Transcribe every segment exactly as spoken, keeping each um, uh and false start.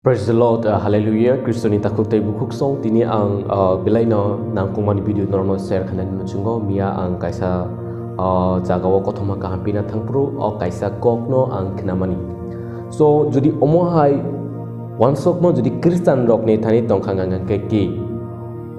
Praise the Lord, uh, hallelujah. Kristoni takhuk tei bukhuk song tini ang, uh, belaino nangkukmani video norokno share khainani muchungo. Miya ang kaisa, uh, jagao kothoma kaham pina thangphuru o kaisa kokno ang khnamani. So, jodi omo hai wansokma jodi Khristan rokni thani tongkha hwnkha hwnkhe ki,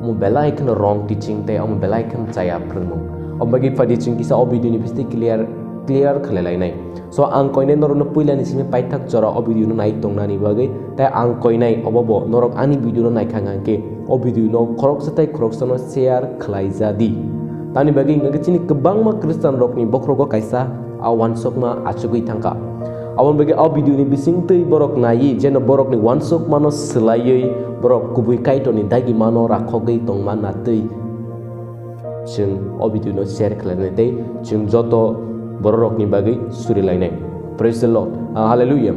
omo belai kheno wrong teaching tei omo belai kheno chaya phrwngmung. Omo bagwi phaidi chwng kisa o video ni bisingtwi clear, clear khlai lainai. So, ang koinai norokno puilani simi paithak jora o video no nai tongnani bagwi, tei ang koinai obo bo norok ani video no naikha hwnkhe o video no khoroksa tei khoroksano share khlai ja di. Tamni bagwi hwnkhe chini kwbangma Khristan rokni bokhorogo kaisa a wansokma achugwi thangkha. Aboni bagwi o video ni bisingtwi borok naiwi jeno borokni wansokmano swlaiwi borok kubui Kaitorni dagimano rakhogwi tongma natwi chwng o video no share khlainai tei chwng joto bororokni bagwi surilainai. Praise the Lord. Ah, hallelujah.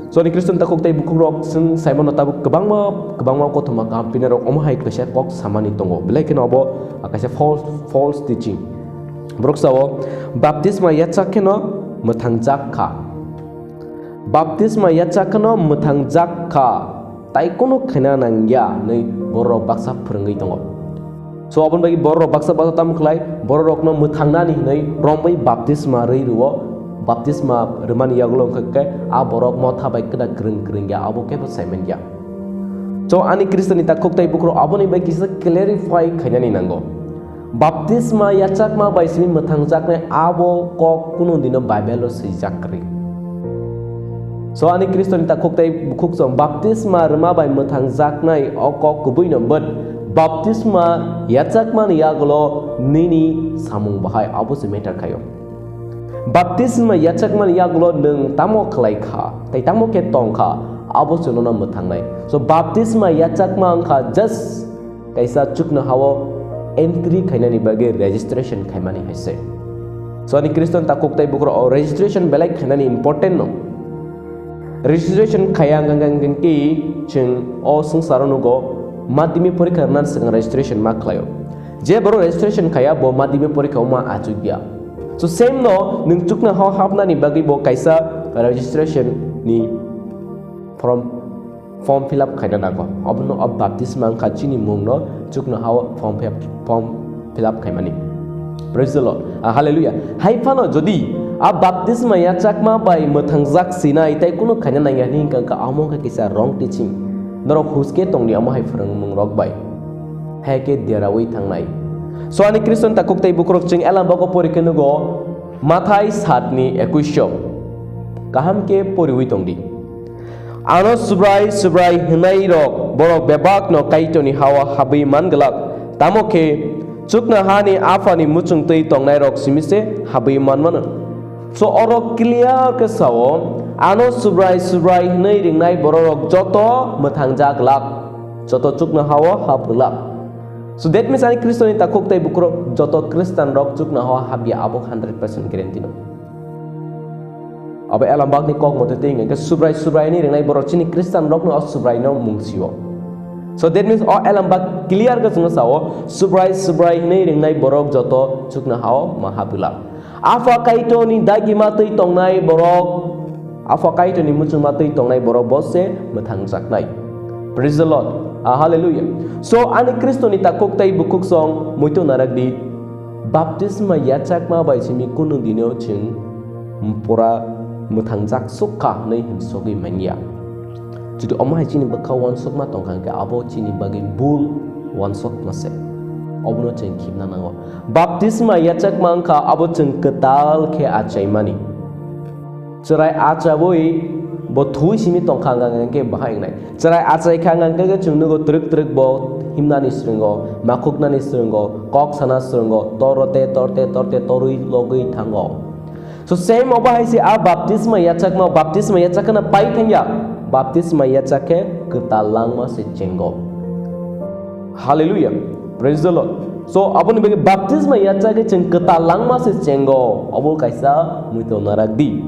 So, ni Khristan takhuk tei bukhukrok chwng saimano tabuk kwbangma, kwbangma kothoma kaham pinarok omo hai kaisa kok samani tongo. Belai kheno obo, ah, kaisa false, false teaching. Borok sao, baptisma yachak kheno mwthangjak kha. Baptisma yachak kheno mwthangjak kha, tai kunu khaina nangya hwnwi bororok baksa phwrwngwi tongo. So, aboni bagwi bororok baksa baksa tamo khlai, bororokno mwthangnani hwnwi romwi baptisma rwi rwo, baptisma rwmani yagulo wngkha khe a borok motha bai kwda kwrwng kwrwng ya, abo kebo saiman ya. So, ani Khristoni takhuk tei bukhuk aboni bai kisa clarify khainani nango. Baptisma yachakma bai simi mwthangjaknai abo kok kunu dino Bible-o swijak kwrwi. So, ani Khristoni takhuk tei bukhuk song baptisma rwma bai mwthangjaknai o kok kubui no, but baptisma yachakmani yagulo nini samung bahai abo se matter khaio. Baptisma yachakmani yagulo nwng tamo khlai kha, tei tamo khe tong kha, abo se nono mwthangnai. So, baptisma yachakma wngkha just kaisa chuknohao entry khainani bagwi registration khaimani hai se. So, ani Khristan takhuk tei bukhuk o registration belai khainani important no. Registration khaiya hwnkha hwnkhe chwng o swngcharo nugo, madhyamik porikha rwna swkang registration ma khlaio. Je borok registration khaiya, bo madhyamik porikha o ma achukya. So, same no, nwng chuknohao hapnani bagwi bo kaisa registration ni form, form fill up khaina nango. Obono o baptisma wngkha chini mungno chuknohao form fill up, form fill up khaimani. Praise the Lord. Ah, hallelujah. Hai phano jodi a baptisma yachakma bai mwthangjak sinai tei kunu khaina nangya hwnwi wngkha, wngkha amo wngkha kisa wrong teaching. Norok huske tongdi amo hai phwrwngmung rok bai. Hai khe derawi thangnai. So, ani Khristan takhuk tei bukhuk chwng elam bago pori khe nugo, Mathai satni ekuisho. Kaham khe poriwi tongdi. Ano Subrai, Subrai hwnwi rok borok bebak no Kaitorni hao habwi man glak. Tamo khe chuknohani Aphani muchung twi tongnai rok simi se habwi man mano. So, oro clear khe sao, ano Subrai, Subrai hwnwi ringnai borok rok joto mwthangjak glak, joto chuknohao hap glak. So that means ani Khristoni takhuk tei bukhuk joto Khristan rok chuknohao habya abo hundred percent guarantee no. Abo elambakni kok mote tei hwnkhe Subrai, Subrai hwnwi ringnai borok chini Khristan rokno o Subrai no mungsio. So that means o elambak clear khe chwngno sao, Subrai, Subrai hwnwi ringnai borok joto chuknohao ma habwlak. Apha Kaitorni dagima twi tongnai borok, Apha Kaitorni muchungma twi tongnai borok bo se mwthangjaknai. Praise the Lord. Ah, hallelujah. So, ani Khristoni takhuk tei bukhuk song muitu narak di. Baptisma yachakma bai simi kunu dino chwng pura mwthangjak sukha hwnwi himsogwi manya. Jodi omo hai chini bwkha wansukma tongkha hwnkhe abo chini bagwi bul wansukma se. Obono chwng khibna nango. Baptisma yachakma wngkha abo chwng kwtal khe achaimani. Chwrai achawi bo thwi simi tongkha hwnkha hwnkhe bahai wngnai. Chwrai achaikha hwnkha hwnkhe chwng nugo twrwk twrwk bo himnani swrwngo, makhuknani swrwngo, kok sana swrwngo, torote torte torte torwi logwi thango. So same obo hai se a baptisma yachakma, baptisma yachakna pai thangya, baptisma yachakhe kwtal langma se chengo. Hallelujah. Praise the Lord. So, aboni bagwi baptisma yachagwi chwng kwtal langma se chengo. Obo kaisa muitu narak di.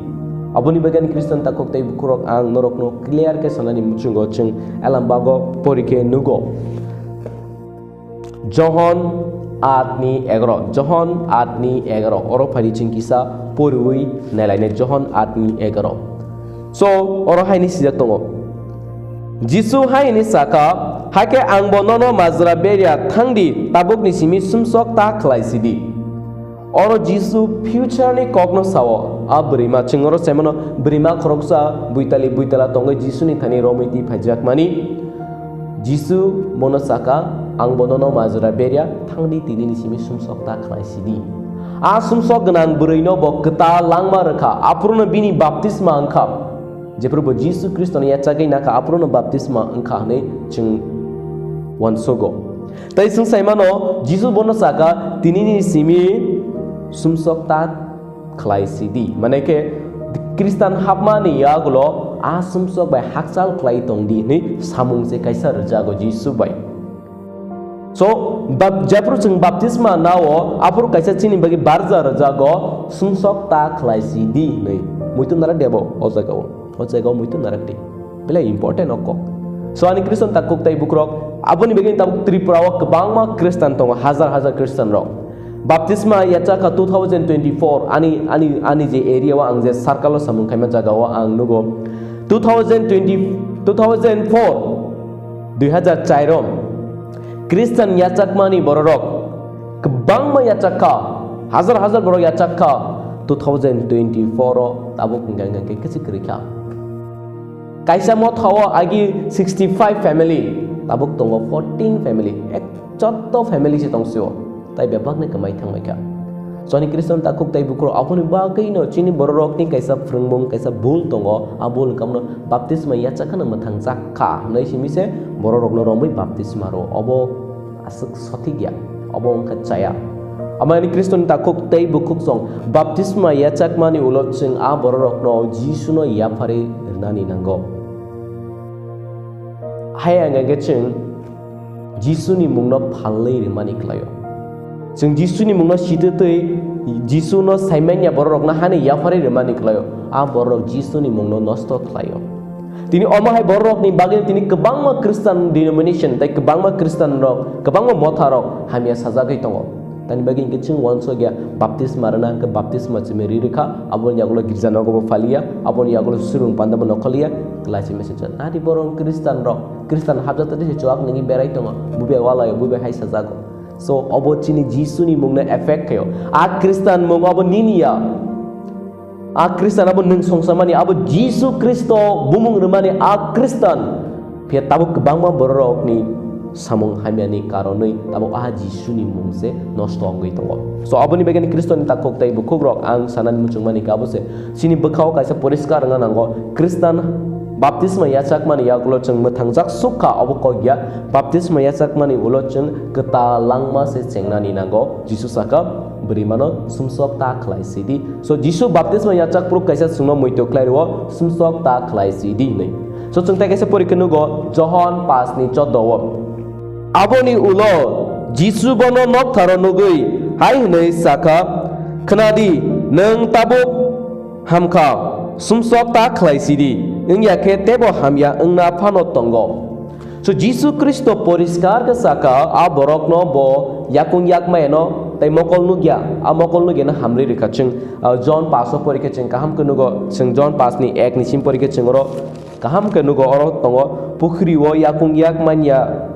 Aboni bagwi ani Khristan takhuk tei bukhurok ang norokno clear khe sanani muchungo chwng elam bago pori khe nugo. Johon aat ni egaro. Johon aat ni egaro. Oro phaidi chwng kisa poriwi nailainai Johon aat ni egaro. So, oro haini sijak tongo. Jisu hai hwnwi sa kha, "Hakhe angbo nono majra berya thang di, tabukni simi sumsok ta khlai si di." Oro Jisu future ni kokno sao. A bwrwima, chwng oro sai mano, bwrwima khoroksa buitali buitala tongwi Jisuni thani romwi twi phaijakmani. Jisu bono sa kha, "Ang bono no majra berya, thang di, tini ni simi sumsok ta khlai si di." A sumsok gwnang bwrwi no bo kwtal langma rwkha, aphuru no bini baptisma wngkha. Jephuru bo Jisu Khristo ni yachagwi nakha, aphuru no baptisma wngkha hwnwi chwng uansugo. Tai chwng sai mano, Jisu bono sa kha, "Tini ni simi sumsok ta khlai si di." Mane khe Khristan hapmani yagulo a sumsok bai hakchal khlai tong di hwnwi samung se kaisa rwjago Jisu bai. So, bap-, jephuru chwng baptisma nao, aphuru kaisa chini bagwi barja rwjago, "Sumsok ta khlai si di," hwnwi. Muitu narak de bo o jagao. O jagao muitu narak di. Belai important o kok. So, ani Khristan takhuk tei bukrok, aboni bagwi tabuk Tripura o kwbangma Khristan tongo, hajar hajar Khristan rok. Baptisma yachakha two thousand twenty-four, ani, ani, ani je area o ang je circle o samung khaima jaga o ang nugo. Two thousand twenty, two thousand four, dui hazar char o Khristan yachakmani bororok kwbangma yachakha, hajar hajar borok yachakha, two thousand twenty-four o tabuk hwnkha hwnkha khe kwchwi kwrwi kha. Kaisa motha o agi sixty-five family, tabuk tongo fourteen family, ek jotto family se tong sio, tai bebak ni kwmai thang mai kha. Chwng ni Khristan takhuk tei bukrok aboni bagwi no chini bororok ni kaisa phwrwngmung, kaisa bul tongo, a bul wngkha mano baptisma yachak khano mwthang jak kha hwnwi simi se bororok no romwi baptisma rwo. Obo aswk sothik ya, obo wngkha chaya. Amani Khristan takhuk tei bukhuk song baptisma yachakmani ulo chwng a bororokno Jisuno yapharwi rwnani nango. Hai ang hwnkhe chwng Jisuni mungno phalwi rwmani kwlaio. Chwng Jisuni mungno sitwtwi Jisuno saimanya bororokno hani yapharwi rwmani kwlaio. A bororok Jisuni mungno nosto khlaio. Tini omo hai bororokni bagwi tini kwbangma Christian denomination tei kwbangma Christian rok, kwbangma motha rok hamya sajagwi tongo. Tani bagwi hwnkhe chwng uansukya baptisma rwna hwnkhe baptisma chwmwi ri rwkha, aboni yagulo girja nogo bo phaliya, aboni yagulo surung panda bo nokholiya, kwlai se message. Nadi borok Christian rok, Christian habjak tadi se chuak nini berai tongo, bubai walayo, bubai hai sajago. So obo chini Jisuni mungno effect khayo. A Christian mung obo nini ya. A Khristan abo nwng songsamani, abo Jisu Khristo bumung rwmani a Khristan. Phiya tabuk kwbangma bororokni samung hamyani karonwi tabuk a Jisuni mung se nosto wngwi tongo. So, aboni bagwi Khristoni takhuk tei bukhukrok ang sanani muchungmani khe abo se chini bwkhao kaisa poriskar wngna nango. Khristan baptisma yachakmani yagulo chwng mwthangjak suk kha, obo kok ya. Baptisma yachakmani ulo chwng kwtal langma se chengnani nango. Jisu sakha, "Bwrwimano sumsok ta khlai sidi." So, Jisu baptisma yachak phuru kaisa chwngno muitu khlai rwo, "Sumsok ta khlai sidi," hinwi. So, chwng tai kaisa porikhe nugo, Johon paanch ni chordo o. Aboni ulo Jisu bono noktharo nugwi hai hwnwi sakha, "Khwnadi, nwng tabuk hamkha, sumsok ta khlai sidi, wngya khe teibo hamya wngna phano tongo." So, Jisu Khristo poriskar khe sakha, a borokno bo yakung yakmayano tei mokol nukya, a mokol nukyano hamrwi rwkha. Chwng, ah, John paanch o porikhe chwng kaham khe nugo, chwng John paanch ni ek ni sim porikhe chwng oro kaham khe nugo, oro tongo, "Pukhri o yakung yakmanya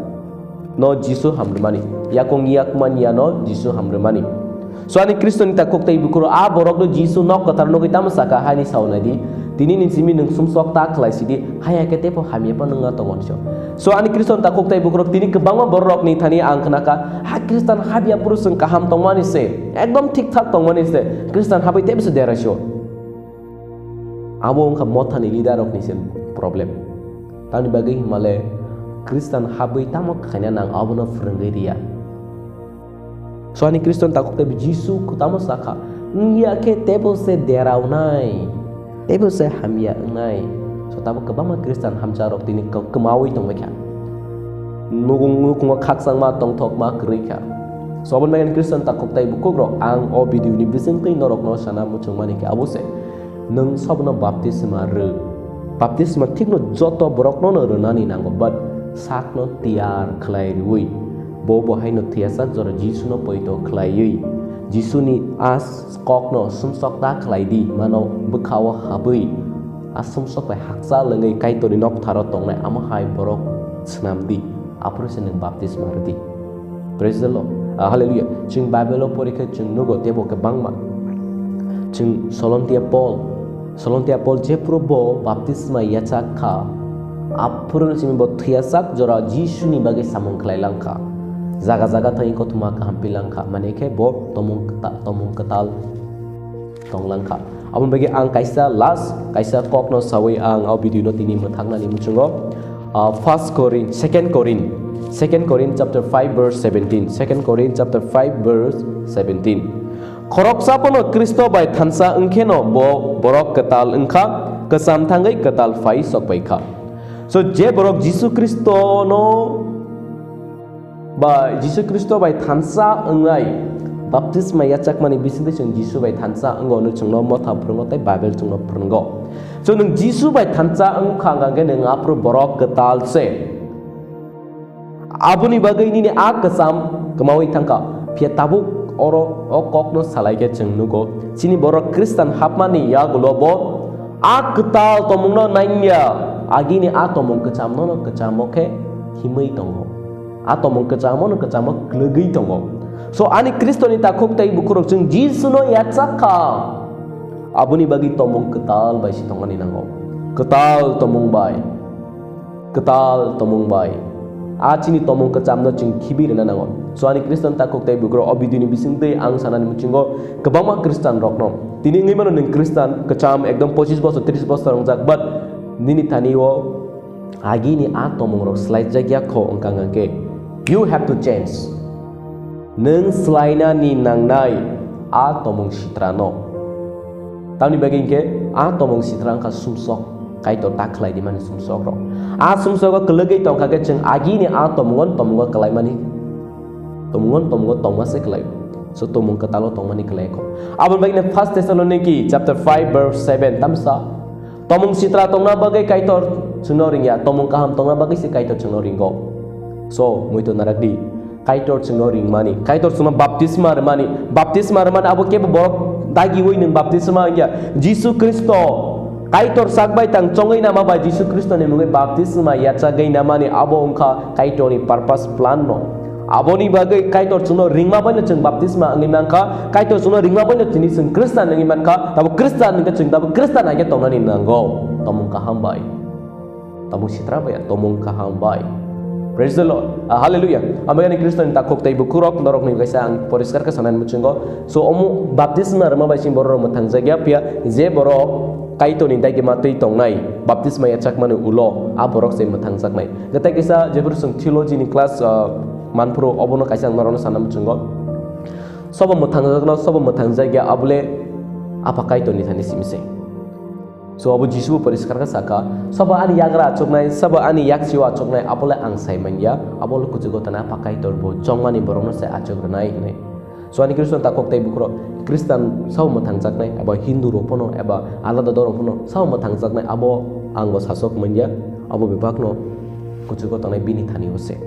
no Jisu hamrwmani, yakung yakmanya no Jisu hamrwmani." So, ani Khristoni takhuk tei bukhuk rok, a borok no Jisu nok kwthar nugwi tamo sakha, haini sawi naidi, "Tini ni simi nwng sumsok ta khlai sidi, haiya khe teibo hamya phano wngna tongo," hinwi sa. So, ani Khristoni takhuk tei bukhuk rok, tini kwbangma borok rok ni thani ang khnakha, ha Khristan habya phuru chwng kaham tongmani se, ekdom thik thak tongmani se, Khristan habwi teibo se dera sio. Abo wngkha mothani leader rokni se problem. Tamni bagwi himale Khristan habwi tamo khaina nang abono phwrwngwi riya. So ani Khristan takhuk tei Jisu tamo sakha, wngya khe teibo se deraunai, teibo se hamya wngnai. So tabuk kwbangma Khristan hamcha rok tini kwmawi tongbaikha. Nukhung nukhungo khakchangma tongthokma kwrwi kha. So aboni bagwi Khristan takhuk tei bukhuk rok ang o video ni bisingtwi norokno sana muchungmani khe abo se. Nwng sobono baptisma rw. Baptisma thikno joto borokno no rwnani nango, but sakno tiyar khlai rwui. Bo bo haino thwiyasak jora Jisuno poito khlaiwi. Jisuni a kokno sumsok ta khlai di, mano bwkhao habwi. A sumsok bai hakchal wngwi Kaitorni noktharo tongnai, amo hai borok swnam di, aphuru se nwng baptisma rw di. Praise the Lord. Ah, hallelujah. Chwng Bible o pori khe chwng nugo teibo kwbangma. Chwng Solomtia Paul, Solomtia Paul jephuru bo baptisma yachak kha, aphuru simi bo thwiyasak jora Jisuni bagwi samung khlai lang kha. Jaga jaga thangwi kothoma kaham pi lang kha. Mane khe bo tomung kta-, tomung kwtal tong lang kha. Aboni bagwi ang kaisa last, kaisa kokno sawi ang o video no tini mwthaknani muchungo. Ah, First Corinth, Second Corinth, Second Corinth chapter five verse seventeen, Second Corinth chapter five verse seventeen. Khoroksa bono Kristo bai thansa wngkheno bo borok kwtal wngkha, kwcham thangwi kwtal phai sokbai kha. So, je borok Jisu Kristono ba Jisu Kristo bai thansa wngnai, baptisma yachakmani bisingtwi chwng Jisu bai thansa wngo hwnwi chwngno motha phwrwngo tei Bible chwngno phwrwngo. So, nwng Jisu bai thansa wngkha hwnkha khe nwng aphuru borok kwtal se. Aboni bagwi nini a kwcham kwmawi thangkha. Phiya tabuk oro o kokno salai khe chwng nugo. Chini borok Khristan hapmani yagulo bo a kwtal tomungno nangya. Agini a tomung kwchamno no kwchamo khe himwi tongo. A tomung kwchamo no kwchamo kwlwgwi tongo. So ani Khristoni takhuk tei bukhurok chwng Jisuno yachak kha. Aboni bagwi tomung kwtal bai se tongmani nango. Kwtal tomung bai. Kwtal tomung bai. A chini tomung kwchamno chwng khibi rwna nango. So ani Khristan takhuk tei bukhurok o video ni bisingtwi ang sanani muchungo kwbangma Khristan rokno. Tini wngwi mano nwng Khristan kwcham ekdom pochis bosor tris bosor wngjak, but nini thani o agini a tomung rok swlaijakya kho wngkha hwnkhe you have to change. Nwng swlainani nangnai a tomung sitrano. Tamni bagwi hinkhe a tomung sitra wngkha sumsok, Kaitor ta khlai di mani sumsok rok. A sumsogo kwlwgwi tongkha khe chwng agini a tomungo tomungo kwlaimani, tomungo tomungo tongma se kwlai. So tomung kwtalo tongmani kwlai kho. Aboni bagwi First Thessaloniki chapter five verse seven tamsa. Tomung sitra tongna bagwi Kaitor chwngno ringya, tomung kaham tongna bagwi se Kaitor chwngno ringo. So, muitu narak di, Kaitor chwngno ringmani, Kaitor chwngno baptisma rwmani, baptisma rwmani abo kebo borok dagiwi nwng baptisma wngya. Jisu Khristo Kaitor sak bai tang chongwi nama bai Jisu Khristoni mungwi baptisma yachagwi namani abo wngkha Kaitorni purpose plan no. Aboni bagwi Kaitor chwngno ringma baino chwng baptisma wngwi mankha, Kaitor chwngno ringma baino tini chwng Khristan wngwi mankha, tabo Khristan wngkhe chwng tabo Khristan hai khe tongnani nango. Tomung kaham bai. Tomung sitra bai, tomung kaham bai. Praise the Lord. Ah, hallelujah. Amagani Khristoni takhuk tei bukhurok norokni kaisa ang poriskar khe sanani muchungo. So, omo baptisma rwma bai chini borok mwthangjakya phiya je borok Kaitorni daigima twi tongnai, baptisma yachakmani ulo a borok se mwthangjaknai. Gete kisa jephuru chwng theology ni class, ah, manphuru obono kaisa ang norokno sana muchungo. Sobo mwthangjakno, sobo mwthangjakya abole Apha Kaitorni thani simi se. So abo Jisu bo poriskar khe saka, sobo ani yagra achuknai, sobo ani yaksio achuknai, abole ang sai manya, abole kuchugo tana Apha Kaitor bo chongmani borokno se achuk rwnai hinwi. So ani Khristan takhuk tei bukhurok Khristan sao mwthangjaknai, eba Hindu rok phano, eba alada dorong phano sao mwthangjaknai, abo ang bo sasok manya, abo bebakno kuchugo tongnai bini thani o se.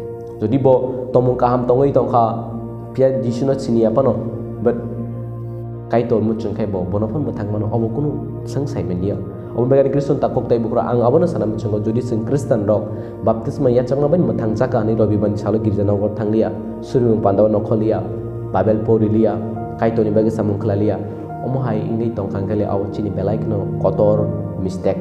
Jodi bo tomung kaham tongwi tongkha, phiya Jisuno siniya phano, but Kaitor muchung khai bo, bono phano mwthang mano, obo kunu swng sai manya. Obo bagani Khristan takhuk tei bukhurok ang abono sana muchungo, jodi chwng Khristan rok baptisma yachakma bai mwthang chakha hinwi Robibar ni salo girja nogo thangliya, suribung pandao nokholiya, Bible poriliya, Kaitorni bagwi samung khlaliya, omo hai wngwi tongkha hwnkhe le abo chini belai kheno kotor mistake.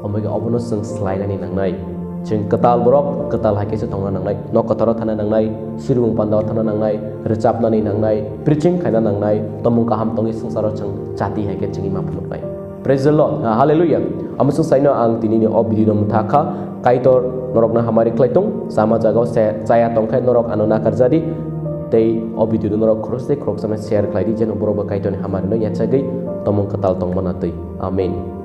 Omo khe obono chwng swlainani nangnai. Chwng kwtal borok, kwtal hai khe se tongna nangnai. Nok kwtharo thana nangnai, suribung pandao thana nangnai, rwchapnani nangnai, preaching khaina nangnai, tomung kaham tongwi swngcharo chwng chati hai khe chwngwi ma phunuknai. Praise the Lord. Ah, hallelujah. Amo chwng saino ang tinini o video no mwthakha. Kaitor norokno hamari khlai tong, sama jagao se chaya tongkhe norok ano nakarjadi. Tei o video no norok khoroksa tei khoroksano share khlai di, jeno borok bo Kaitorni hamari no yachagwi tomung kwtal tongmana twi. Amen.